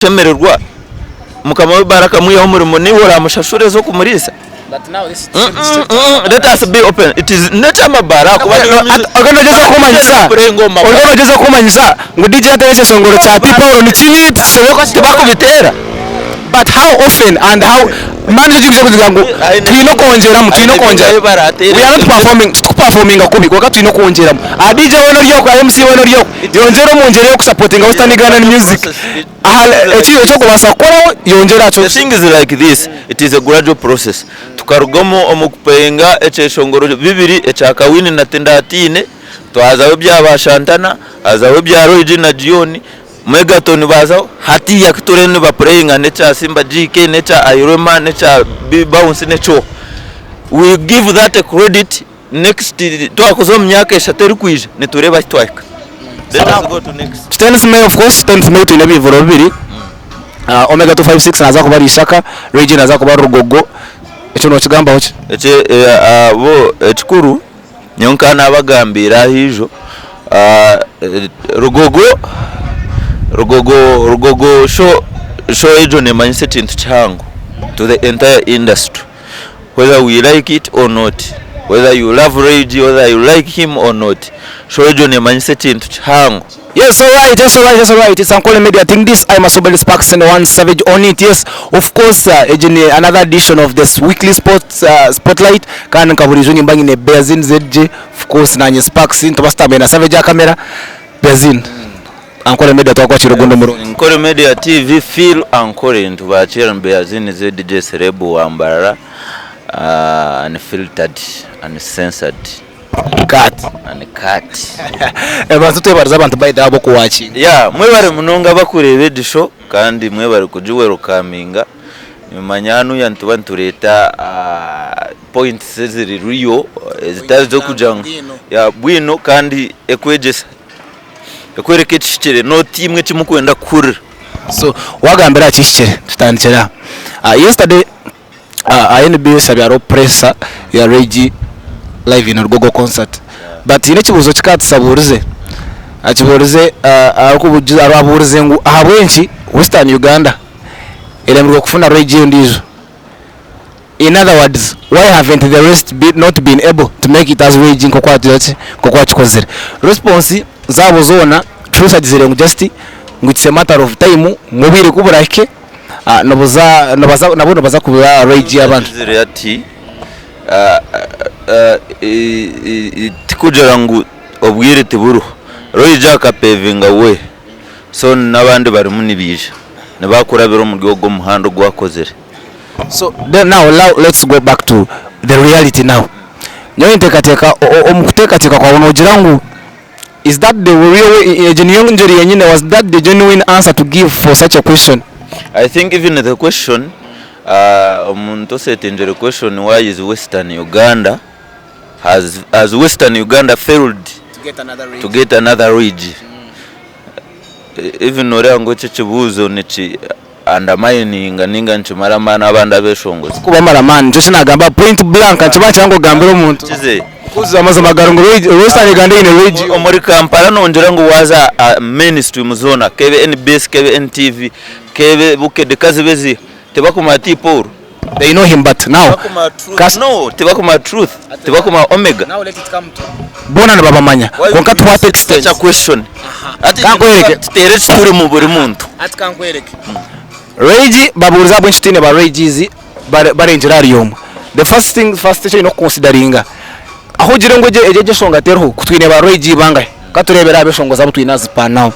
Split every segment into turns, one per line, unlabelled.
Kushemererwa, mukama w'ebaara akamwihaho omurimo naiwe oramushashura ez'okumuriisa? Let us be open, it is n'eky'amabaara ahakuba niyo music.
Oriyo nagyezaho kumanyisa oriyo nagyezaho kumanyisa ngu DJ ateire ekyeshongoro kya T Paul ni kibi tikisemeriire kuba
Tibakubiteera.
But how often and how mani nikyo kintu ky'okugira ngu twine okwongyeramu twine okwongyeramu we are not performing titukupafominga kubi kwonka twine okwongyeramu aha DJ weena ori okwe aha MC weena ori okwe yongyera omu ngyera ey'okusapotinga Western Ugandan music aha eki ekyokubaasa kukoraho yongyera aha
The thing is like this, it is a gradual process. Tukaruga omu omu kupeyinga ekyeshongoro bibiri ekya Kawini na Tindatiine, twazaho ebya ba Shantana, hazaho ebya Roy G na Gion, Megaton baazaho, hatiiya ku turiyo nibapureyinga n'ekya Simba GK n'ekya Irema n'ekya Bounce n'ekyoha. We give that a credit next twakuza omu myaka eshatu erikwija nitureeba ahu twahika. Let us go to next.
Tenth May of course, tenth May twine ebivuro bibiri. Omega 256 naza kuba ari Ishaka, Ray G naza kuba ari Rugogo. Ekyo nokigambaho ki?
Eki bo ekikuru nyowe nkaba nabagambiire aha ijo, Rugogo Rugogo Rugogo show show egyo nemanyisa ekintu kihango to the entire industry whether we like it or not, whether you love Ray G whether you like him or not, show egyo nemanyisa ekintu kihango.
Yes alright yes alright yes alright it's Ankole Media thing this I'm Asobele Sparks and one Savage on it yes of course egi ni another edition of this weekly sports spotlight kandi nka buriijo nimba nyine Beazin ZJ of course nanye Sparks nituba tutambire na Savage aha camera Beazin Ankole Media twakwakira ogundi omurundi.
Ankole Media TV Phil Ankole nitubakiira ni Beazin ZJ Celeb wa Mbarara unfiltered uncensored.
Cut.
And cut.
Banza otwebarize abantu by the way abokuwakinga.
Yeah, mwebare munonga abakureeba egi show kandi mwebare kugiwerokaminga. Nimumanya hanuya nituba nitureeta points eziri real ezitari z'okugira ngu yeah bwino kandi ekwegyesa, ekworeka ekihikire not imwe eki murikwenda kuhurira.
So wagambira aha kihikire tutandikire aha. Yesterday NBS hariho pressure ya Ray G live in Rugogo concert but haine ekibuuzo eki Kats abuurize, akibuurize abuurize ngu ahabw'enki Western Uganda eremirwe kufuna Ray G ondiijo? In other words why haven't the rest not been able to make it as Ray G nk'oku agira ki nk'oku akikozire? Response zaabo zoona Truth agizire ngu just ngu it's a matter of time ngu obwire ku burahike nibuza nibaza nabo nibaza kuba rage y'abantu.
Agizire ati, Tikugira ngu obwire tiburiho, Roy akapevinga way so n'abandi barimu nibaija nibakurabira omuri ogwo omuhanda ogu akozire.
So then now let's go back to the reality now. Nyowe ninteekateeka omu kuteekateeka kwawe noogira ngu Is that the real way, egyo niyo ngyeri yenyine, was that the genuine answer to give for such a question?
I think even the question omuntu osetingire question why is western Uganda has has western Uganda failed to get another ridge even noreeba ngu ekyo ekibuuzo niki undermininga ninga nikimara amaani abandi abeshongozi.
Kubamara amaani nikyo kinagamba point blank nikiba nikira ngu ogambire omuntu.
Kize.
Kuza amazima gari ngu Western Uganda eine radio.
Omuri Kampala nongira ngu waza aha mainstream zoona kebe NBS kebe NTV kebe Bukedde kazibe ziiha tibakumanya T Paul.
They know him but now
No tibakumanya Truth tibakumanya Omega.
Boona nibabamanya kwonka to what extent?
Such a question. Hati
Kankwereke.
tuteere ekituri mu buri muntu.
Hati kankwereke. Rage babuurize ahabw'enki tutaine ba Rages barengire ahari omwe. The first thing first eki oine kuconsideringa ahu ogire ngu egyo egyo enshonga teriho ku twine ba Rage bangahi? Katureebere aha b'eshongozi abu twine as per now.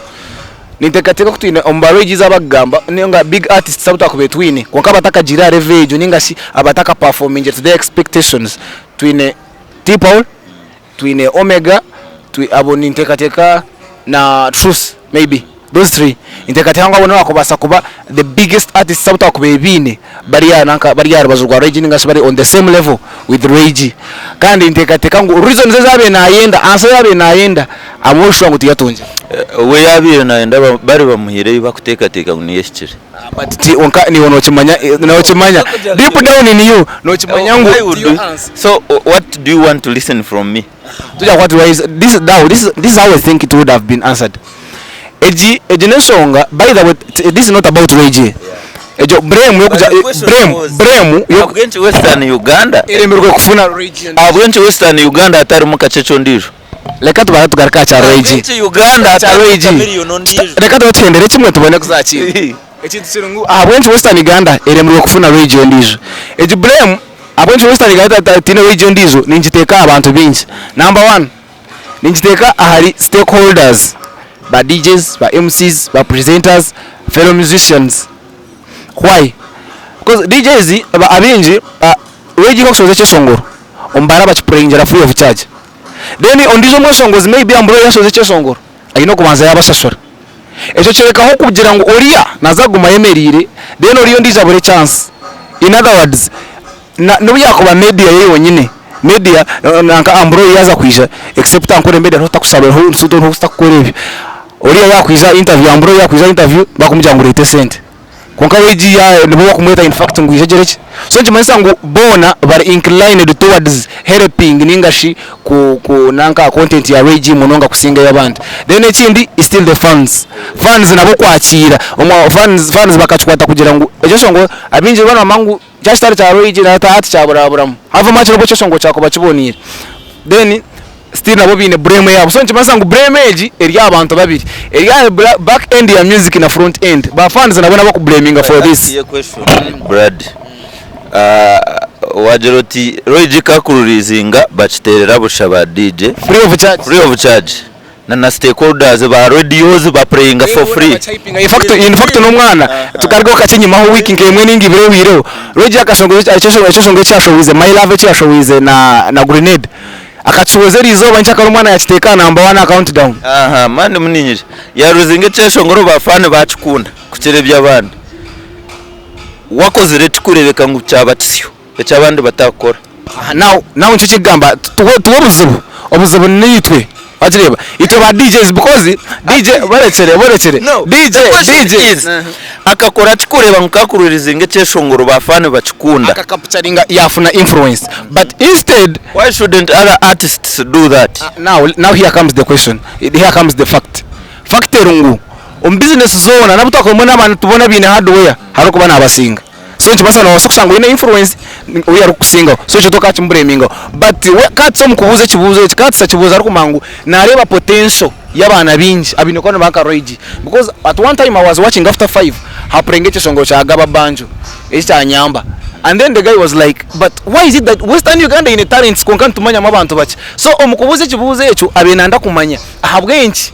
Ninteekateeka ku twine omu ba Rages abakugamba ninga big artists abu twakubaire twine kwonka abatakagiire aha level egyo ninga shi abataka performingire to their expectations twine T Paul, twine Omega, abo ninteekateeka na Truth maybe those three ninteekateeka ngu abo nibo bakubaasa kuba the biggest artists abu twakubaire biine bari aha nanka bari aha rubaju rwa Ray G ninga shi bari on the same level with Ray G kandi ninteekateeka ngu reasons ezi abaire nayenda answer ei abaire nayenda abamwe oshusha ngu tiyatungire.
We yaabaire nayenda bari bamuhaire ei bakuteekateeka ngu niyo ehikire.
But ti kwonka niiwe nokimanya nokimanya deep down in you nokimanya ngu
Why would you, so what do you want to listen from me?
Tuja kukwatira this now this, this is how I think it would have been answered. Egi egi n'enshonga by the way this is not about Ray G. Egyo blame
But
y'okugira
the question
blame
was,
blame y'oku
ahabw'enki Western Uganda
eremirwe kufuna Ray G endiijo.
ahabw'enki Western Uganda hatarimu Kakyecho ondiijo?
Reka tubanze tugaruke aha kya Ray G.
Ahabw'enki Uganda
Kya
hatarimu
Ray G.
Chameleone ondiijo?
Reka tube tuhendere kimwe tubone kuza aha kindi. Ekintu kiri ngu ahabw'enki Western Uganda eremirwe kufuna Ray G ondiijo? Egi blame ahabw'enki Western Uganda etaine Ray G ondiijo ningiteeka aha bantu baingi. Number one. Ningiteeka ahari stakeholders, ba DJs, ba MCs, ba presenters, fellow musicians. Why? Because DJs abaingi Reggie ku akushohoza ekyeshongoro omu baara bakipureyingira free of charge. Then ondiijo omweshongozi maybe Ambro yashohoza ekyeshongoro aine okubanza yabashashura. Ekyo kirekaho kugira ngu oriya naza kuguma ayemereire then oriya ondiijo abure chance. In other words, Na nobu yakuba media ye yonyine, media nanka Ambro yaza kwija except ankore media niho tutakushaba niho tutakukora ebyo. Oriya yakwija interview Ambro yakwija interview bakumugira ngu reeta esente. Kwonka we egi nibo bakumweta infact ngu ija ogire ki. So nikimanyisa ngu boona bari inclined towards helping ninga shi ku ku nanka content ya Ray G munonga kusinga ey'abandi. Then ekindi is still the fans. Fans nabo kwakiira, fans fans bakakikwata kugira ngu egyo enshonga abaingi boona nibamanya ngu Kya kitari kya Roy G hati hati kyaburaburamu. Havemu hakye nabwo ekyeshongoro kyakuba kiboniire. Then still nabo baine blame yaabo. So nikimanyisa ngu blame egi eri aha bantu babiri. Eri aha back end ya music na front end. Ba fans nabo nabokublaminga for this.
Brad, wagira oti Roy G kakururizinga bakiterera busha ba DJ
Free of charge.
free of charge. Na na stakeholders ba radios ba playinga for free.
In fact, in fact n'omwana tukarugaho kakye enyimaho week nk'emwe ninga ibiri ehweireho Reggie akashongoza ekyeshongoro eki yashohoize My Love eki yashohoize na na Grenade akakishohoza eriizooba nkyakare omwana yakiteeka aha number one aha countdown.
Aha mani muninyije yaruzinga ekyeshongoro ba fan bakikunda kukira eby'abandi. Wakozire ki kurebeka ngu kyaba kisyo? eki abandi batakukora.
Aha now now nikyo kirikugamba tuwe tuwe obuzibu obuzibu niitwe wakireeba itwe ba DJs because DJ borekyere borekyere
No,
DJ
the question
DJ
is, akakora ki kureeba ngu kakururizinga ekyeshongoro ba fan bakikunda?
Akakapcharinga yafuna influence but instead
Why shouldn't other artists do that?
Now now here comes the question here comes the fact fact eri ngu omu business zoona n'abu twakuba n'abantu boona abaine hardware hariho okuba nabasinga. So nikibaasa noobaasa kushanga oine influence ou arikukusingaho so ekyo tokakimuburemingaho but we Kats omu kubuuza ekibuuzo eki Kats akibuuza arikumanya ngu naareeba potential y'abaana baingi abaine kuba nibaha nka Roy G because at one time I was watching after five hapurenga ekyeshongoro kya Gaba Banjo eki kya Nyamba and then the guy was like but why is it that western Uganda eine talents kwonka nitumanyamu abantu bakye so omu kubuuza ekibuuzo ekyo abaire nayenda kumanya ahabw'enki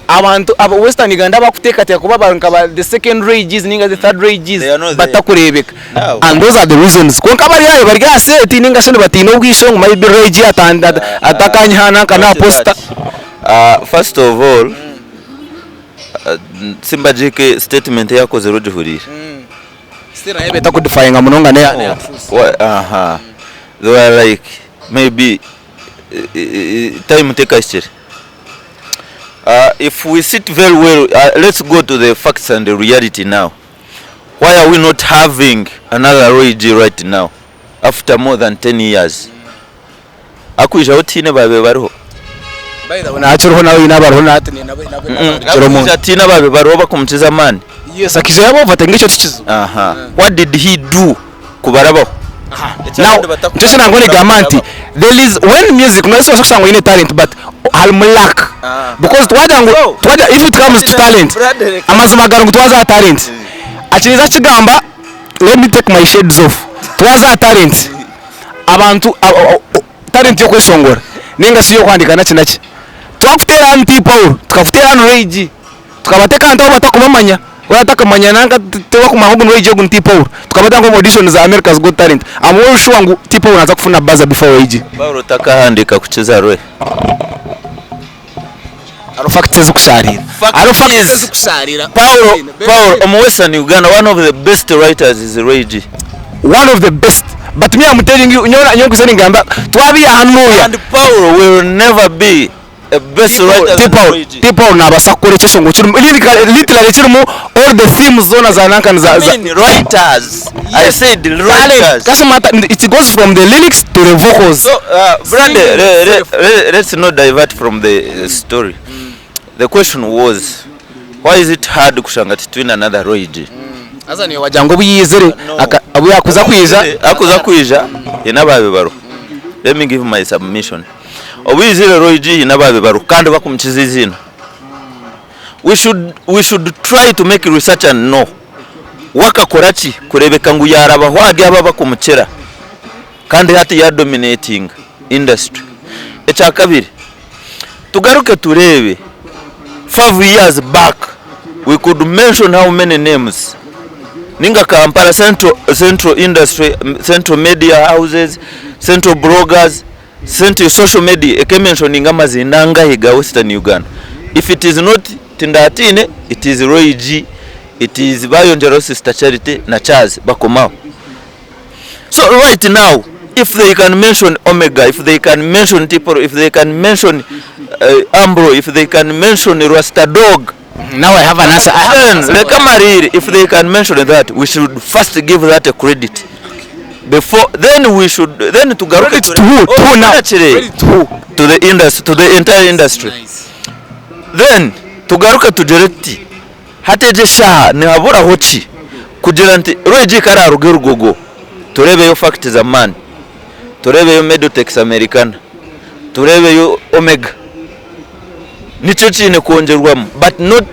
Abantu aba western Uganda abakuteekateeka kuba ba nka ba the second rages ninga the third rages
They are not there.
batakureebeka
Now.
and those are the reasons kwonka abari aho bari aha set ninga shi nibatiina obwisho ngu maybe rage atakanyiha nanka
Not
naha poster.
that. First of all, Simba JK statement ei akozire ogihuriire?
Still nayo etakudifayinga munonga neya neya truth.
Aha. They were like maybe time tekahikire. If we sit very well, let's go to the facts and the reality now. Why are we not having another Roy G right now after more than 10 years? Akwijaho tihaine baabaire bariho.
By the way, nakiriho nawe haine abariho nahati naine abo
Akwijaho tihaine abaabaire bariho bakumukiza amaani.
Yes, akaija yabaovertakinga ekyo tikizibu.
Aha. What did he do kubarabaho?
Now, nikyo eki nangwa nigamba nti there is when music nobaasa kushanga oyine talent but harimu luck because twagira ngu twagira if it comes to talent amazima gari ngu twaza aha talent akiriza akigamba let me take my shades off twaza aha talent abantu talent y'okweshongora ninga shi ey'okuhandiika naki naki twakuteera hanu T Paul tukakuteera hanu Ray G Tukabateeka ahantu ahu batakubamanya, waaba otakumanya nanka tibakumanya ngu ogu ni Ray G ogu ni T Paul. Tukabateeka nk'omu audition za America's Got Talent. I'm well sure ngu T Paul naaza kufuna buzzer before Ray G.
Paul takahandiika kukiza Ray.
Hariho facts ezikushaariira.
Fact
Hariho facts
is,
ezikushaariira.
Paul, Paul, omu Western Uganda, one of the best writers is Ray G.
One of the best. But me am telling you, nyowe nyowe nkwitse ningamba twabiiha hanuya.
And Paul will never be
T Paul nabaasa kukora ekyeshongoro kirimu literally kirimu all the themes zoona za nanka za
I mean writers. I said writers.
Kashima it goes from the lyrics to the vocals.
So, Brande, le, le, le, let's not divert from the story. The question was, Why is it hard kushanga titwine another Roy G?
Haza niiwe wagira ngu obu yaizire
No.
aka- obu yakuza kwija
Akuza kwija haine abaabi bariho. Let me give my submission. Obu yaizire Roy G haine abaabi bariho kandi bakumukiza eiziina. We should, we should try to make research and know we akakora ki kureebeka ngu yaarabaho ahari abo abakumukira kandi hati ya dominatinga industry. Ekyakabiri, tugaruke tureebe 5 years back we could mention how many names ninga Kampala central, central industry, central media houses, central bloggers, central social media ekementioninga amaziina angahi ga Western Uganda. If it is not Tindatiine, it is Roy G, it is bayongyeraho Sister Charity na Charles bakomaho. So right now if they can mention Omega, if they can mention Tiporo, if they can mention Ambro, if they can mention Rasta Dog,
Now I have an answer. I have an
then
answer.
reka mariire if they can mention that we should first give that a credit before then we should then tugaruke
Credit to who? To who now?
Turekere
Credit to who?
to the industry to the entire industry then tugaruke tugire tuti Hati egi eshaaha nihaburaho ki kugira nti Roy ku araaruge Rugogo tureebeyo Fact Zaman, tureebeyo Medotex Americana, tureebeyo Omega. Nikyo ekiine kwongyerwamu but not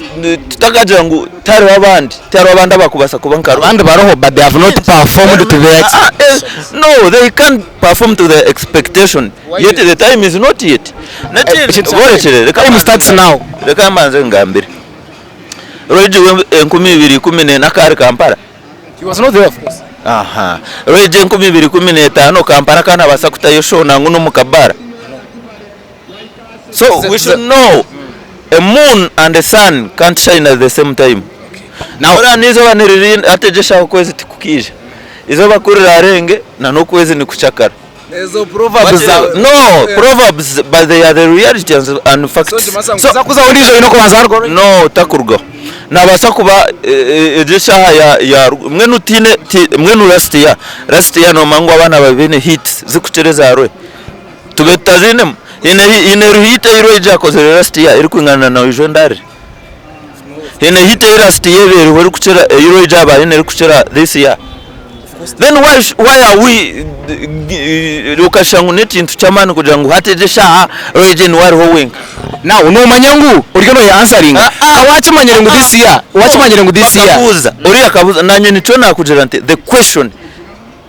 tutakagira ngu tihariho abandi, tihariho abandi abakubaasa kuba nka Roy.
Abandi bariho but they have not performed to their
Ah, ah, eh, no, they can't perform to their expectation yet the time is not yet. N'ekindi, borekire, reka
Time
mbanze
starts now.
Reka mbanze ngambire. Roy we 2014 akaba ari Kampala?
He was not there of course.
Aha. Roy 2015 Kampala akaba nabaasa kutayo show nangwa n'omu kabaara? So we should know a moon and a sun can't shine at the same time.
Now
Ora n'eizooba niririnda hati egyo eshaaha okwezi tikukiija. Eizooba ku rirarenge na n'okwezi nikucakara.
Ezo proverbs za
No, proverbs but they are the reality and, and facts.
So kuza ondiijo oine kubanza warugaho.
No, takurugaho. Nabaasa kuba egyo eshaaha ya ya mbwenu tiine ti mbwenu last year, last year nomanya ngu abaana babaire baine hits zikukira eza Roy. Tube tutaziinemu? Haine haine hit ei Roy yaakozire last year erikwingana na Oija Ondaarire? Haine hit ei last year ebaireho erikukira ei Roy yaaba aine erikukira this year? Then why why are we okashusha ngu n'ekintu ky'amaani kugira ngu hati egi eshaaha Roy niwe ariho wenka.
Now nomanya ngu oriyo noye answeringa
Ah, ah.
wakimanyire ngu this year wakimanyire ngu this year
Bakabuuza, oriya akabuuza nanye nikyo nakugira nti the question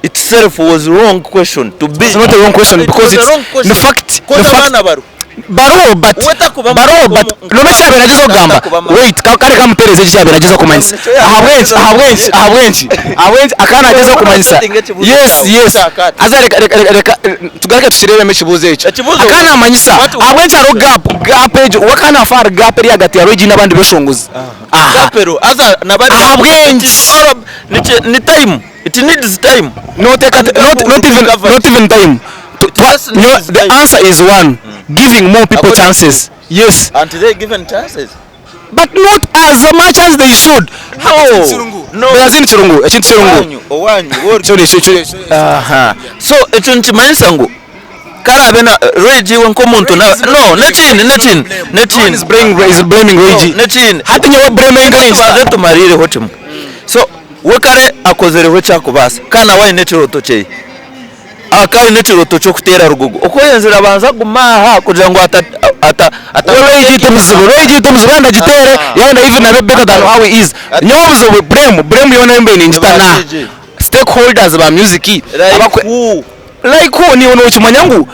itself was wrong question to be
It's not a wrong question
It
because
was a
it's
wrong question.
the fact the
Cause
fact
abaana bariho.
Baroho but
We takuba
baroho but
nko-
none ekyabaire nagyezaho kugamba
Takuba ma-
wait ka- kare kamutereze eki ekyabaire nagyezaho kumanyisa
Nikyo yaaba
ahabw'enki
nagyezaho
ahabw'enki
kumanyisa.
ahabw'enki ahabw'enki akaba nagyezaho kumanyisa
Setting ekibuuzo
yes
kyawe,
yes
kyakati.
haza reka reka reka reka tugaruke tukireebemu ekibuuzo ekyo
Ekibuuzo-
akaba namanyisa
What-
ahabw'enki hariho gap gap egyo we akaba naafa ahari gap eri ahagati ya Roy n'abandi beshongozi aha
Gap ero, haza na bariya-
Ahabw'enki?
It is all ab- niki- ni time it needs time
Noteeka
And
not,
that
not
will
even
recover.
not even time. To,
It just
no,
needs
the
time.
answer is one. Giving more people
According to-
chances. Yes,
and they given chances
but not as much as they should.
no no
Brazil kirungu, ekintu kirungu.
owanyu owanyu wori-
Kyo nekyo kyo nekyo.
Aha. So ekyo nikimanyisa ngu karabe na Ray G we nk'omuntu na no nekindi nekindi
No one
nekindi
is blaming is blaming Ray G.
No, nekindi
Hati nyowe blaming Ray G.
tubanze tumarireho kimwe so we kare akozereho ekyakubaasa kandi nawe aine ekirooto kyeye Akaba aine ekirooto ky'okuteera Rugogo. Oku oyenzire abanze agume aha kugira ngu ata ata ata
We Ray G timuzibu, Ray G timuzibu yayenda agiteere, yayenda even abe better than how he is. Nyowe obuzibu blame, blame yoona ei mbaire ningita n'aha stakeholders ba music
Like
abakwe
who?
like who niiwe nookimanya ngu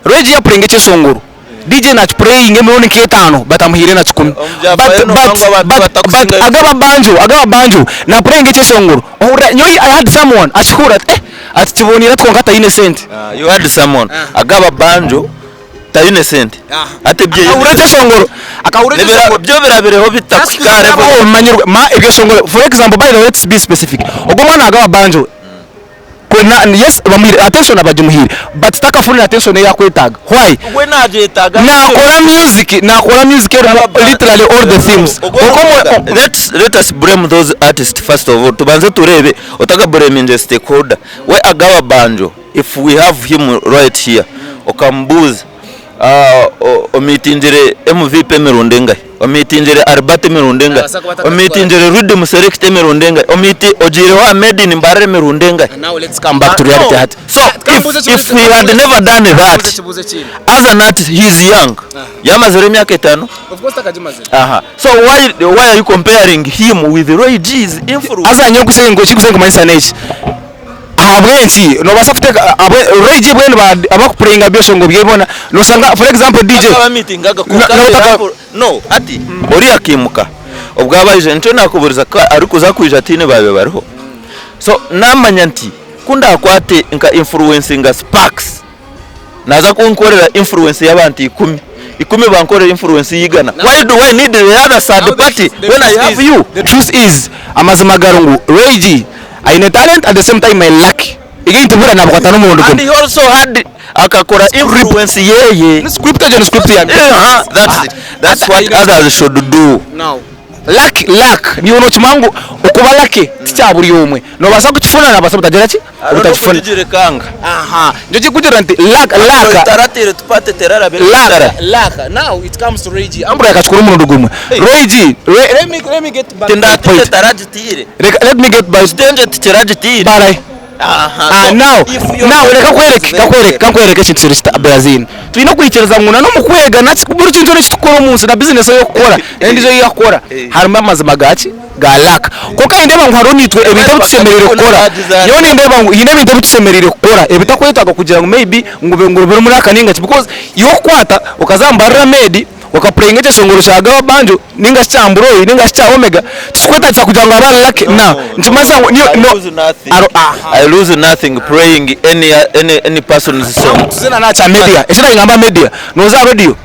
Ray G yapureyinga ekyeshongoro, DJ nakipureyinga emirundi nk'etaano but amuhaire na kikumi.
Omu
But
byafaayo
but
noshanga abantu
but but
batakusingayo.
agaba banjo, agaba banjo napureyinga ekyeshongoro ohurira nyowe I had someone akihurira ati eh Ati kiboniire ati kwonka tayine sente.
You had someone agaba banjo tayine sente hati ebyo
Akahurira ekyeshongoro akahurira
Nibira-
ekyeshongoro
byo birabireho bita kuhika aha level
Aho omanyirwe ma ebyeshongoro for example by the way let's be specific ogwo omwana agaba banjo kwe na yes bamuhire attention abagimuhire but takafunire attention eyi akwetaaga why
we nagyetaaga
nakora music nakora music erimu literally all the themes
Ogwo
Kwonka omwe-
Let's, let us blame those artists first of all tubanze tureebe otakabureminze stakeholder we agaba banjo if we have him right here okamubuuza ah, o- omitingire mvp emirundi engahi? Omiitingire Albert emirundi engahi?
Naabaasa kuba atakakikora.
Omiitingire Riddim Selector emirundi engahi? Omiiti ogiireho aha Made in Mbarara emirundi engahi?
And now let's come back to reality
No.
hati.
So
Kambuuze
if,
ekibuuzo
if he had
kambuuze
never done
kambuuze
that,
ekibuuzo ekindi.
as an artist, he is young.
Aha.
Yamazire emyaka etano.
Of course takagimazire.
Aha. So why, why are you comparing him with Roy G's influence?
Haza nyowe ngu ekikuza nikumanyisa n'eki. Ahabw'enki noobaasa kuteeka Roy G mbwenu abakupureyinga byeshongo bye boona noshanga for example DJ
Akaba mitingaga kwonka
na-
abeera no hati oriya akaimuka obwo aba aije nikyo nakuburiza ku arikuza kwija tihaine baabaire bariho so namanya nti ku ndakwate nka influencinga sparks Naaza kunkorera influence y'abantu ikumi, ikumi bankorere influence y'eigana. Why do I need the other third party when I have you?
The truth is, amazima gari ngu Ray G aine talent at the same time aine luck. Again tibura nabukwata n'omurundi
And
gumwe.
he also had akakora influence yeye.
Ni script egyo ni script ya
Yeah, that's it. That's what others should do.
Now luck luck niiwe nokimanya ngu okuba lucky tikya buri omwe. Nobaasa kukifuna nobaasa butagira ki? Obutakifuna.
Kugirekanga.
Aha nikyo kirikugira nti luck luck
Taratire tupate terarabire
luck luck now it comes to Ray G. Ambura akakikora omurundi gumwe. Ray G Ray, let me let me get back to the
Tindatire
point.
taragitiire.
Reka let me get back
Ekitengye tikiragitiire.
Barahi.
Aha,
Ah,
so
now
if your
now reka
is
nkwereke
very
kankwereke
clear.
kankwereke ekintu kiri kita Brazil. Twine okwikiriza ngu na n'omu kwega na buri kintu kyona eki tukukora omu nsi na bizinesi ei orikukora n'endiijo ei yakukora
Eh.
harimu amazima ga ki ga luck. Kwonka nindeeba ngu hariho naitwe ebintu ebi tushemereire kukora. Nyowe nindeeba ngu haine ebintu ebi tushemereire kukora ebitakwetaaga kugira ngu maybe ngu ngu biri muri aka ninga ki because iwe okukwata okaza aha Mbarara Made okapureyinga ekyeshongoro kya Gaba Banjo ninga shi kya Mburoyi ninga shi kya Omega tikikwetaagisa kugira ngu abe ari lucky
No,
now
no,
nikimanyisa ngu
I
no
lose nothing.
aro aha.
I lose nothing praying any, any, any person's song.
Tuze na n'aha kya media eki nangamba media noza aha radio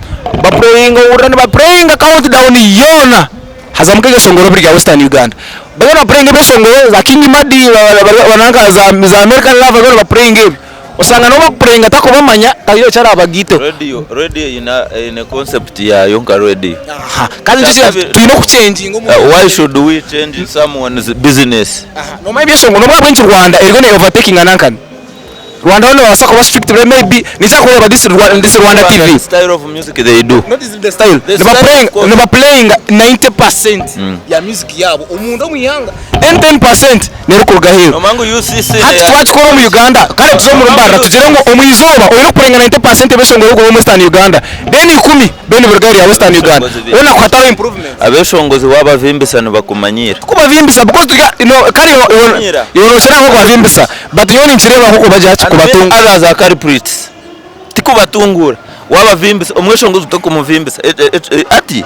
bapureyinga ohurira nibapureyinga count down yoona hazamu nk'ebyeshongoro biri bya western Uganda bariyo nibapureyinga ebyeshongoro za King Madi nanka za American love bariyo nibapureyinga ebyo Oshanga n'obu bakupureyinga atarikubamanya taine eki arabagaiteho.
Radio, radio eine, eine concept yaayo nka radio.
Aha, kandi nikyo kira twine okuchenjinga omu
Uh, why should we change someone's business?
Aha, nomanya ebyeshongoro nobu ahabw'enki Rwanda eriyo ne overtakinga nankani. Rwanda bo nibabaasa kuba strict maybe ninza kureeba this Rwa this Rwanda TV.
The style of music they do.
Not is the style.
The
Niba
style
playing
of course.
niba playing 90% ya music yaabo omunda omu ihanga then 10% nerikuruga aheeru.
Nomanya ngu UCC
Hati
neya-
twakikora omu Uganda kare tuze omuri Mbarara tugire ngu omu izooba oine kupurenga 90% y'ebishongoro ebirikuruga omu Western Uganda then ikumi then nibiruga aheeru ya Western Uganda
Ebishongozi
hoona ku hatariho improvement.
Abeshongozi wabavimbisa nibakumanyiira.
Tikubavimbisa because turi no kare iwe
Kumanyiira.
iwe nokira nk'okubavimbisa but nyowe ninkireeba nk'okubagira ki
And many
kubatunga.
others are culprits. Tikubatunguura. Wabavimbisa omweshongozi tokumuvimbisa. Hati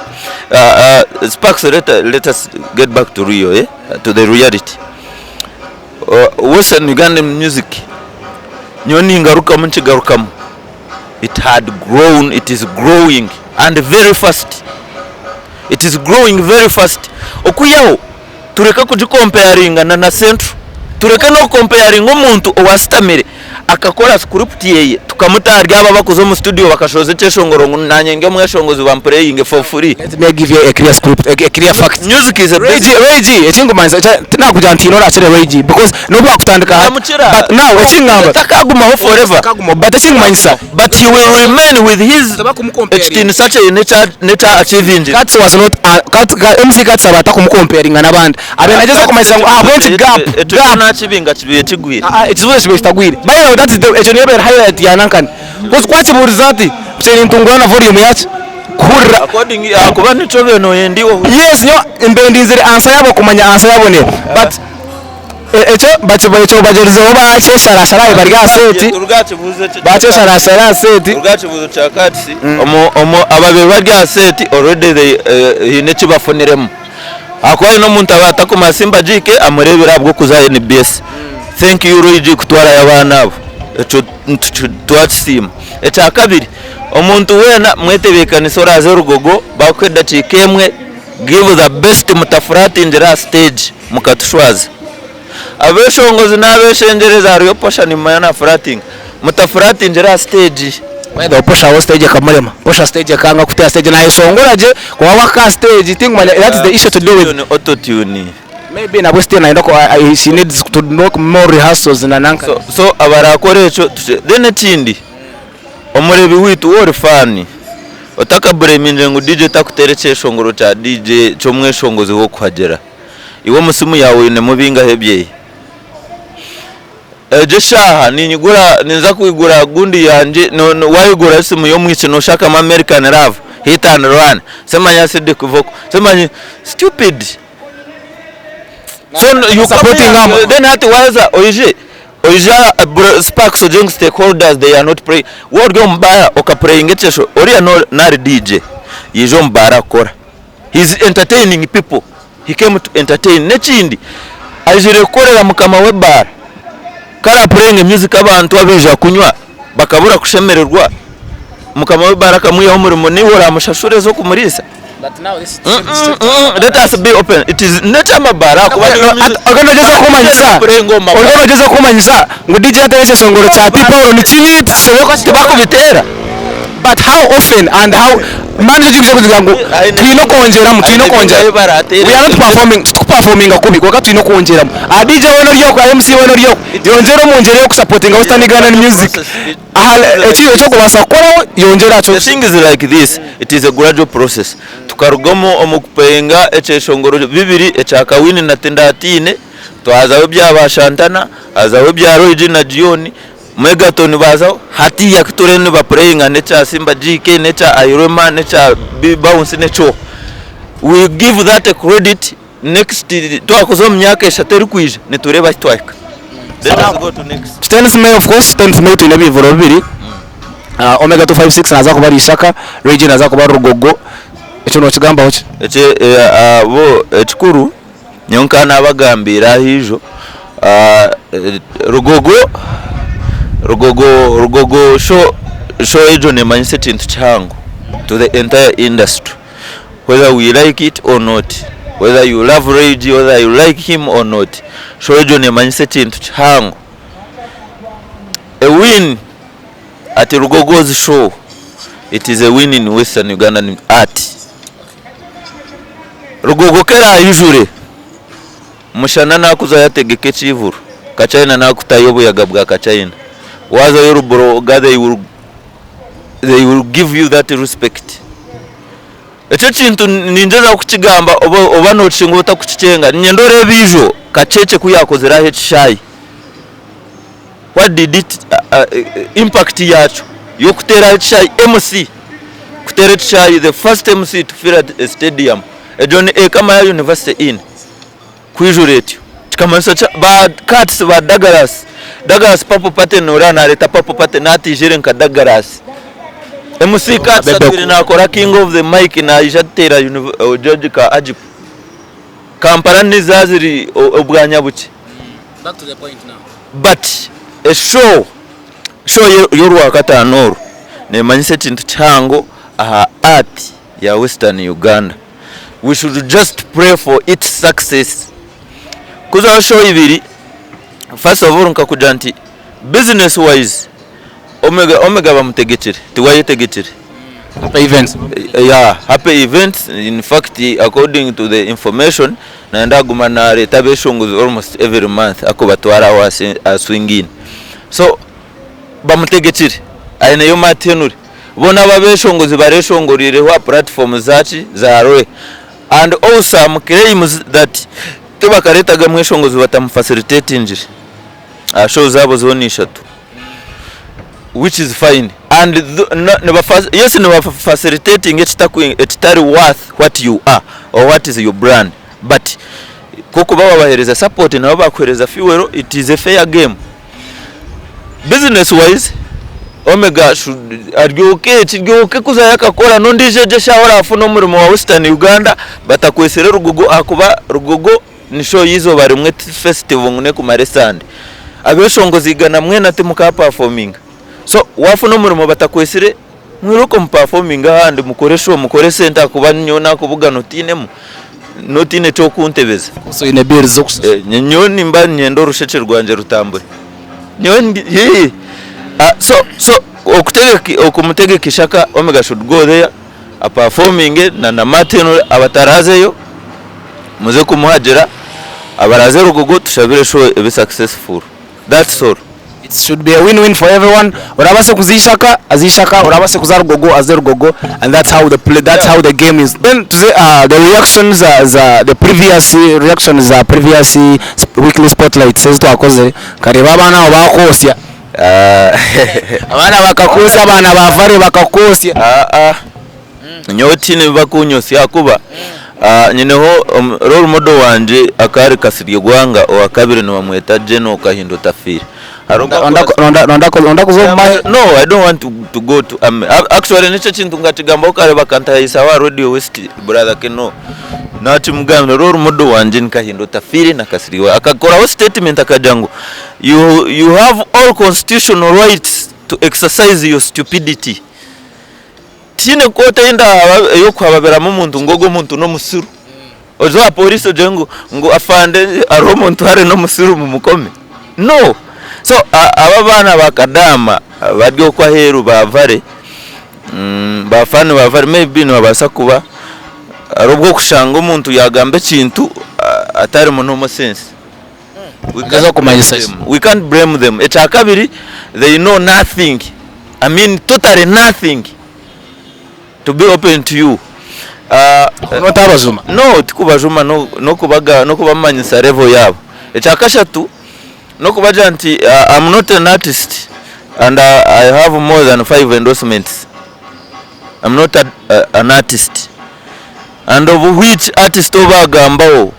Sparks let, let us get back to real, eh? To the reality. Western Ugandan music nyowe ningarukamu nkigarukamu it had grown, it is growing and very fast. It is growing very fast. Okwihaho tureke kugikompeyaringa na na Central. Tureke n'okukompeyaringa omuntu owasitamire akakora script yeye tukamuta ahari abo abakuza omu studio bakashohoza ekyeshongoro ngu nanye ndi omweshongozi bampureyinge for free.
Let me give you a clear script, a clear fact.
Music is a
Ray G,
business.
Ray G, ekinkumanyisa ekya tinakugira nti haine orakira Ray G because n'obu wakutandika hati
Namukira.
but now ekingamba
Takagumaho forever.
Takagumaho but ekinkumanyisa
But he will remain with his ekitiinisa kye n'eki achievingire.
Kats was not uh, Kats, MC Kats aba atakumukomparinga n'abandi abe nagyezaho kumanyisa ngu ahabw'enki gap
Ekyo
gap
nakibinga kibaire kigwire.
Ah, ah, ekizibu ekyo kibaire kitagwire by the way that is the ekyo niyo ebaire highlight ya nankani coz kwakibuuriza ati nshaire nintungura na volume yaki kuhurira
According ahakuba nikyo obaire noyenda iwe ohurire.
yes nyowe mbaire ndinzire answer yabo kumanya answer yabo neeha but ekyo ekyo bagyerizeho bakyesharashara bari aha seeti
Turuge aha kibuuzo ekyo.
bakyesharashara aha seeti
Turuge aha kibuuzo kya Kats, omu omu ababaire bari aha seeti already they haine eki bafuniremu. Ahakuba haine omuntu aba atakumanya Simba Jike amureebire ahabw'okuza aha NBS. Thank you Roy kutwarayo abaana abo. Ekyo twakisiima. Ekyakabiri, omuntu weena mwetebeekanise oraaze Rugogo baakuha edakiika emwe give the best mutafuratingira aha stage mukatushwaza. Abeshongozi n'abeshengyereza hariyo Posha nimumanya nafuratinga, mutafuratingira aha stage.
By the way Posha aho stage ekamurema. Posha stage ekanga kuteera stage nayeshongora gye kwonka wahika aha stage tinkumanya that is the issue to do with.
Ni auto tune.
Maybe nabwo still nayenda ku she needs to make more rehearsals na nanka.
So, so abarakora ekyo then ekindi omurebi waitu we ori fan. Otakabureminze ngu DJ takuteera ekyeshongoro kya DJ ky'omweshongozi w'okuhagira. Iwe omu simu yaawe oinemu bingahi ebyeye? Egyo eshaaha ninyigura ninza kwigura gundi yangye no no waayigura esimu y'omwishiki nooshakamu American love, hit and run, simanya acidic vocal, simanya stupid. So you come here, then hati waaheza oije oije aha bro sparks ogire ngu stakeholders they are not play waaba ori omu baara okapureyinga ekyesho oriya no nari DJ yaija omu baara kukora he is entertaining people. He came to entertain. N'ekindi aijire kukorera mukama w'ebaara. Ku arapureyinga music abantu abaija kunywa bakabura kushemererwa, mukama w'ebaara akamwihaho omurimo naiwe oramushashura ez'okumuriisa? Let us be open. It is n'eky'amabaara ahakuba niyo music.
Oriyo noogyezaho kumanyisa
Pureyinga omu
oriyo
mabaara.
noogyezaho kumanyisa ngu DJ yateera ekyeshongoro kya T Paul ni kibi titushemereire kuba
Tibakubiteera.
But how often and how mani nikyo kintu ky'okugira ngu twine okwongyeramu twine okwongyera we are not performing titukupafominga kubi kwonka twine okwongyeramu aha DJ weena ori okwe aha MC weena ori okwe yongyera omu ngyera ey'okusapotinga Western Ugandan music aha eki ekyokubaasa kukoraho yongyera aha
The thing is like this, it is a gradual process. Tukaruga omu omu kupeyinga ekyeshongoro bibiri ekya Kawini na Tindatiine, twazaho ebya ba Shantana, hazaho ebya Roy G na Gion, Megaton baazaho, hatiiya ku turiyo nibapureyinga n'ekya Simba GK n'ekya Airwema n'ekya Bounce n'ekyoha. We give that a credit next twakuza omu myaka eshatu erikwija nitureeba ahu twahika. Let us go to next.
Tenth May of course, tenth May twine ebivuro bibiri. Omega 256 naaza kuba ari Ishaka, Ray G naaza kuba ari Rugogo. Ekyo nookigambaho ki?
Eki bo ekikuru Nyowe nkaba naabagambiire aha ijo, Rugogo, Rugogo, Rugogo show, show egyo neemanyisa ekintu kihango to the entire industry whether we like it or not, whether you love Ray G, whether you like him or not, show egyo neemanyisa ekintu kihango. A win at Rugogo's show, it is a win in Western Ugandan art. Rugogo ku eraayijure, Mushana naakuzayo ategeke ekiivuro, Kachina naakutayo obuyaga bwa Kachina. Waazayo Ruboroga they will, they will give you that respect. Ekyo ekintu ningyezaho kukigamba oba, oba nookishinga oba otakukikyenga. Niinyenda oreebe ijo Kacheche ku yaakozire aha ekishaayi. What did it, impact yaakyo y'okuteera aha ekishaayi MC. Kuteera ekishaayi the first MC to fill a stadium egyo ni Ekamaya University Inn kwijura etyo kikamanyisa ki ba Kats ba Douglas, Douglas Purple Party noreeba nareeta Purple Party nataijire nka Douglas. MC Kats atwire nakora King of the mic naija ateera George ka Agip. Kampala niza ziri obwanya bukye but a show Show y'orwakataano oru nemanyisa ekintu kihango aha art ya western Uganda. We should just pray for its success. Kuzaho show ibiri, first of all nkakugira nti business wise Omega, Omega bamutegekire tiwe ayetegekire.
Happy Events.
Yeah, Happy Events in fact according to the information nayenda aguma nareeta abeshongozi almost every month akubatwara aho aha swing in. So bamutegekire aineyo Matt Henry boona abo abeshongozi bareshongorireho aha platform zaki za Roy and also claims that tibakaretaga mweshongozi batamufacilitatingire aha show zaabo zoona ishatu which is fine and yes nibafacilitatinga ekitari worth what you are or what is your brand but kokuba wabahereza support nabo bakuhereza fuel it is a fair game. Business wise Omega should aryoke kiryoke kuzayo akakora n'ondiijo egyo eshaaha orafuna omurimo wa Western Uganda batakwesire Rugogo ahakuba Rugogo ni show y'eizooba rimwe ti festival ngu n'ekumara esande. Abeshongozi igana mwena timukapafominga so wafuna omurimo batakwesire mwiruke mupafominge ahandi mukore show mukore esente ahakuba nyowe nakubugana otiinemu notiine eky'okuntebeza.
So oine bills z'okushashura.
Eh, nyowe nimba niinyenda orushekye rwangye rutambure. Nyowe ndi hii ah, so so okutegeka okumutegeka ishaka Omega should go there apafominge na na Martin abatarazeyo muze kumuhagira abaraze Rugogo tushabire show ebe successful that's all.
It should be a win-win for everyone. Orabaase kuza Ishaka, aze Ishaka, orabaase kuza Rugogo, aze Rugogo and that's how the play, that's how the game is. Then tuze aha the reactions za, za the previous reactions za previous weekly spotlights ezi twakozire, nkareeba abaana abo baakwotsya. Abaana bakakwotsya, abaana ba Vare bakakwotsya.
Aa nyowe tihaine ebi bakunyotsya ahakuba nyineho role model wangye akaba ari Kasirye Gwanga owakabiri nibamweta General Kahinda Otafiire.
Nooyenda kuza omu mahe?
No I don't want to go to army actually nikyo ekintu nkakigambaho kare bakantahisaho aha radio west brother Keno nakimugambira role model wangye ni Kahinda Otafiire na Kasirye Gwanga akakoraho statement akagira ngu you have all constitutional rights to exercise your stupidity. Tihaine kooti ei ndaaba ey'okuhababiramu omuntu ngu ogu omuntu n'omusiru. Oze aha pooriisi ogire ngu ngu afande hariho omuntu hare n'omusiru mumukome. No! So aba abaana ba kadaama bari okwo aheeru ba Vare, ba faani ba Vare maybe nibabaasa kuba hariho obu orikushanga omuntu yaagamba ekintu atarimu normal sense.
Ngezaho kumanyisa ki?
We can't blame them. Ekyakabiri they know nothing. I mean totally nothing to be open to you.
Notabajuma?
No, tikubajuma nokubaga nokubamanyisa level yaabo. Ekyakashatu nokubagira nti I'm not an artist and I have more than 5 endorsements. I'm not an artist. And of which artist ou bagambaho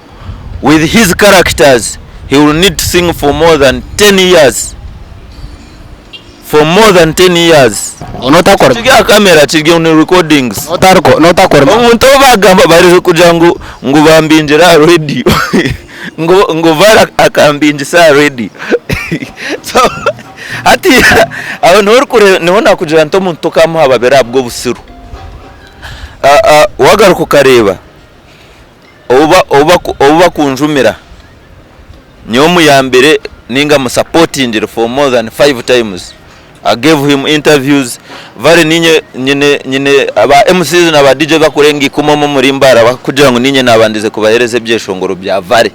with his characters he will need to sing for more than 10 years for more than 10 years
Notakora
kiri aha camera kiri on recordings
notariko notakora
omuntu ou bagamba barize kugira ngu ngu bambingire aha radio ngu ngu Vala akambingisa aha radio so hati aho niho orikureeba niho nakugira nti omuntu tokamuhababira ahabw'obusiru. Wagaruka okareeba obu bakunjumira nyowe muyambire ninga musapotingire for more than five times I gave him interviews vale ninye nyine nyine aba MCs na ba DJ bakurenga ikumi omu omuri Mbarara bakugira ngu ninye nabandize kubahereza ebyeshongoro bya vale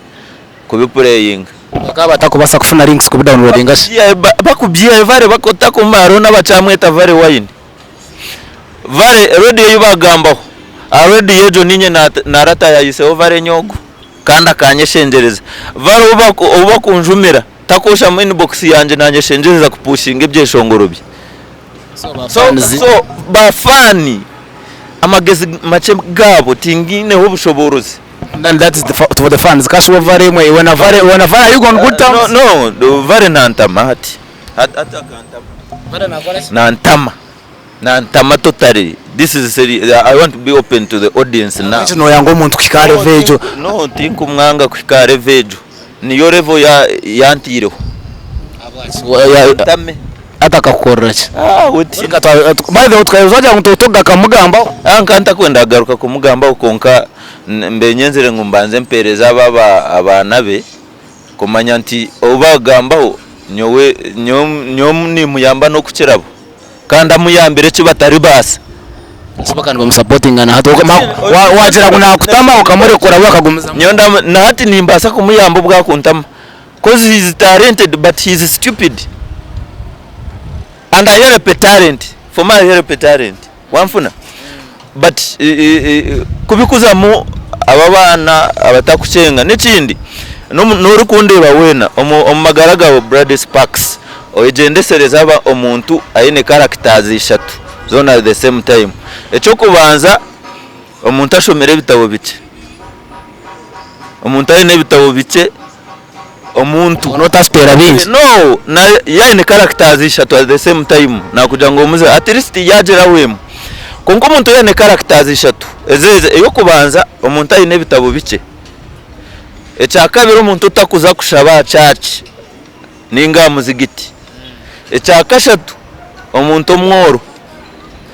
kubipureyinga.
Bakaba batakubaasa kufuna links kubidownloadinga shi?
Bakubyiha vale bakotakumara hariho n'abakyamweta vale wine. Vale radio ei bagambaho, aha radio egyo niinye naaratayayiseho Vale nyowe kandi akanyeshengyereza. Vale obu bakunjumira takwosha mu inbox yangye nanyeshengyereza kupushinga ebyeshongoro bye. So ba faani amagezi makye gaabo tingiineho obushoboorozi.
Then that is the, for the fans. Kasi we Vale imwe, iwe na Vale, iwe na Vale, are you on good terms?
No, no, Vale nantama hati. Hati akantama. Nantama. Nantama totally. This is seri I want to be open to the audience now.
Ahabw'enki noyanga omuntu kuhika aha level egyo?
No, tinkumwanga kuhika aha level egyo. Niyo level ya yantaireho. Antame.
Hati akakukorera ki?
Ah, we ti-
Reka twa- By the way, tukaba twagira ngu tutoga akamugambaho.
Ah, nka ntakwenda kugaruka kumugambaho kwonka n- mbe nyenzire ngu mbanze mpereze aba aba abaana be kumanya nti ou bagambaho nyowe nyowe nyowe nimuyamba n'okukira bo. Kandi amuyambire eki bataribaasa.
Eki bakaba nibamusapotinga na hati. Wagira ngu nakutama okamurekura we akagumizamu.
Nyowe ndamu na hati nimbaasa kumuyamba obu akuntama coz he is talented but he is stupid and I help a talent for me I help a talent wanfuna but kubikuzamu aba abaana abatakukyenga n'ekindi n'orikundeeba weena omu magara gaawe Brady Sparks oyegyendesereze aba omuntu aine characters ishatu zoona at the same time. Eky'okubanza omuntu ashomire ebitabo bikye, omuntu aine ebitabo bikye omuntu.
N'otasitera bingi.
No, na yaine characters ishatu at the same time nakugira ngu omuze at least yagira ahwemu. Kwonka omuntu yaine characters ishatu ezi ey'okubanza omuntu aine ebitabo bikye, ekyakabiri omuntu otakuza kushaba aha church ninga aha muzigiti, ekyakashatu omuntu omworo.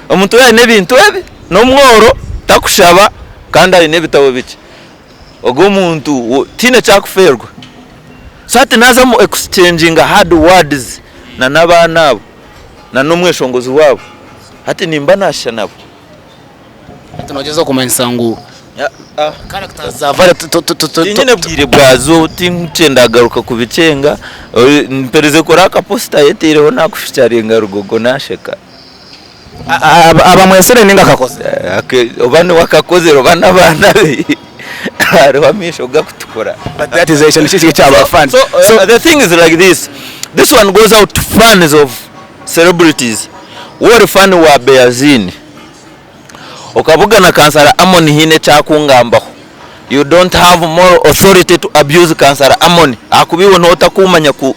Omuntu yaaba aine ebintu ebi n'omworo takushaba kandi aine ebitabo bikye. Ogwo omuntu tihaine eki arikufeerwa. So hati naaza omu exchanginga hard words na n'abaana abo na n'omweshongozi waabo, hati nimba naashusha nabo.
Hati noogyezaho kumanyisa ngu characters za Vale
Tinyine bwire bwazo, tinkyenda kugaruka kubikyenga. Mperize kureba akaposita ayeteireho nakuficharinga Rugogo nasheka.
Abamwetsire ninga akakozire?
Oba niwe akakozire oba n'abaana be hariho amaisho gakutukura.
But that is ekyo nikyo kiri ekya ba fans.
So the thing is like this, this one goes out to fans of celebrities. Waaba ori fan wa Beaziini okabugana Kansara Amon haine eki akungambaho, you don't have moral authority to abuse Kansara Amon ahakuba iwe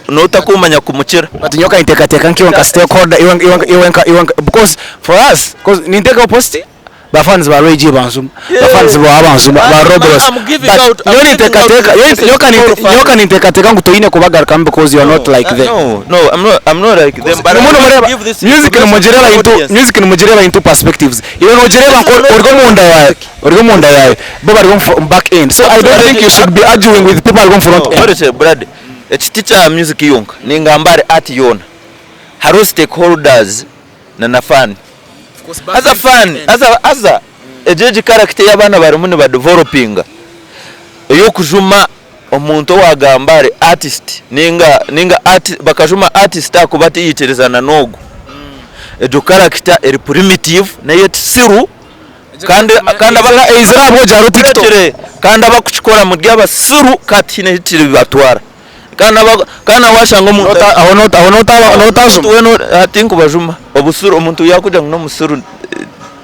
notakumanya kumukira.
But nyowe nkateekateeka nk'iwe nka stakeholder iwe iwe iwe nka iwe nka because for us cause ninteekaho post ba fans ba Ray G banjuma, ba fans ba banjuma, ba
I'm,
Robros
I'm giving
but
out, I'm
nyowe
giving out
ninteekateeka
this
nyowe
message
nyowe
to all
nyowe
fans.
ninteekateeka ngu toine kubagarukamu because you are
No,
not like them.
no, no, I'm not like them, but I
Nimwo
want to
nimureeba
give this
music
information to
nimugireeba
the
into
audience.
music nimugireeba into perspectives. Iwe nogireeba
This is
nko
not
ori omunda yaawe
music.
ori omunda yaawe bo bari omu back end so I don't think you should be arguing with people abari omu front
No,
end.
Horekye Brad, eki ti kya music yonka, ningamba ahari art yoona. Hariho stakeholders na na fan. Haza fan, haza haza egyo egi character ei abaana barimu nibadevelopinga ey'okujuma omuntu owagamba ari artist ninga ninga art bakajuma artist ahakuba tiyikirizana n'ogu. Egyo character eri primitive n'eyekisiru kandi kandi aba
Eizire ahabw'okugira hariho TikTok.
Murekire, kandi abakukikora muri abasiru kandi tihaine ahu kiribatwara. Kandi aba kandi nawe washanga omuntu
Nota- aho nota- aho notaba- notajuma.
Omuntu weena ori- tinkubajuma obusiru omuntu yakugira ngu n'omusiru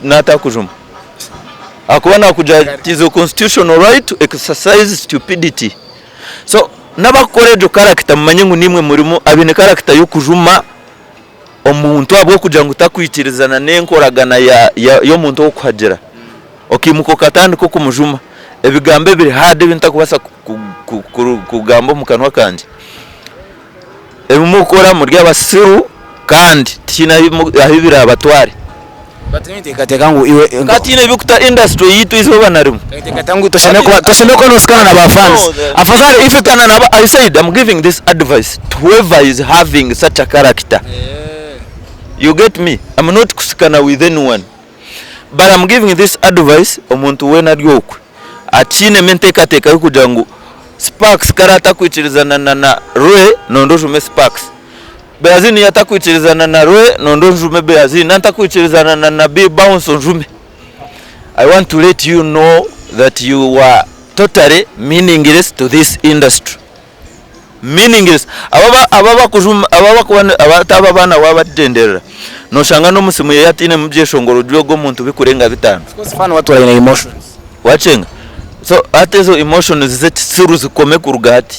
natakujuma ahakuba nakugira it is your constitutional right to exercise stupidity so n'abakukora egyo character mumanye ngu naimwe murimu abaine character y'okujuma omuntu ahabw'okugira ngu takwikirizana n'enkoragana y'omuntu ow'okuhagira okaimuka okatandika okumujuma ebigambo ebiri hard ebi ntakubaasa kugamba omu kanwa kangye. Ebi murikukora muri abasiru kandi tihaine ahu biraabatware.
But ninteekateeka ngu iwe
Kandi tihaine ebirikuta industry yaitu eizooba na rimwe.
Ninteekateeka ngu toshemereire kuba toshemereire kuba noosikana na ba fans. Afadhali
if Kana naba I said I'm giving this advice to whoever is having such a character. You get me? I'm not kusikana with anyone. But I'm giving this advice omuntu weena ari okwe akiinemu enteekateeka y'okugira ngu Sparks ku araatakwikirizana na na Ray nondo ojume Sparks. Beazin yaatakwikirizana na Ray nondo ojume Beazin. Nantakwikirizana na na B Bounce onjume. I want to let you know that you are totally meaningless to this industry. Meaningless. Aba aba abakujuma aba abakuba aba abaana waabagyenderera nooshanga n'omu simu ye atainemu byeshongoro by'ogwo omuntu bikurenga bitaano.
Of course fan watu aine emotions.
Wakyenga? So hati ezo emotions z'ekisiru zikome kuruga hati.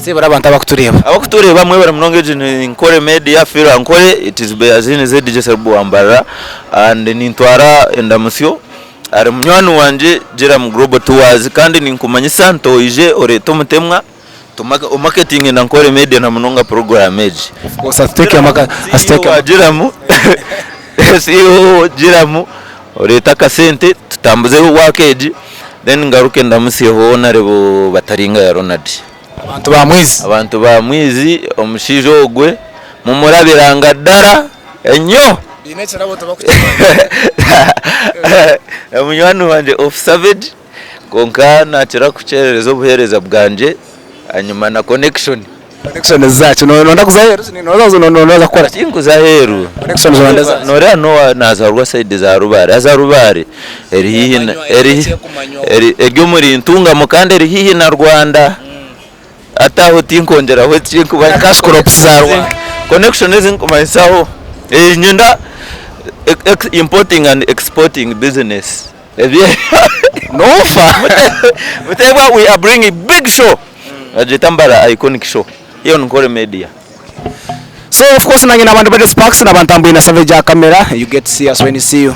Sibura abantu abakutureeba.
Abakutureeba mwebare munonga egi ni Nkore Media Fira Nkore it is Beazini ZJ Serubu wa Mbarara and nintwara endamutsyo ahari munywani wangye Jiram Global Tours kandi ninkumanyisa nti oije oreete omutemwa omaketinge na Nkore Media na munonga program egi.
Of course atuteekemu aka
CEO wa Jiram CEO Jiram oreete akasente tutambuze work egi then ngaruke ndamutsye hoona reebo Bataringaya Ronald.
Abantu ba Mwizi.
Abantu ba Mwizi omushaija ogwe mumurabiranga dara enyo.
Baine ekirabo tibakukimanya.
Munywani wangye off savage kwonka nakira kukyerereza obuheereza bwangye ahanyima na connection.
Connection zaaki? Noyenda kuza aheeru noza kukora ki?
Tinkuza aheeru.
Connection zoyenda zaaki?
Noreeba Noah nazaarwa side za Rubare haza Rubare eri haihi eri eri omuri Ntungamo kandi eri haihi na Rwanda. Hati aho tinkwongyeraho ekinkuba.
Cash crops za Rwanda.
Connection ezi nkumanyisaho niinyenda importing and exporting business.
Noofa.
Muteebwa we are bringing big show bagyeta Mbara Iconic Show here on Nkore Media.
So of course nanye naba ndi Bade Sparks naba ntambwire na Savage aha camera you get to see us when you see you.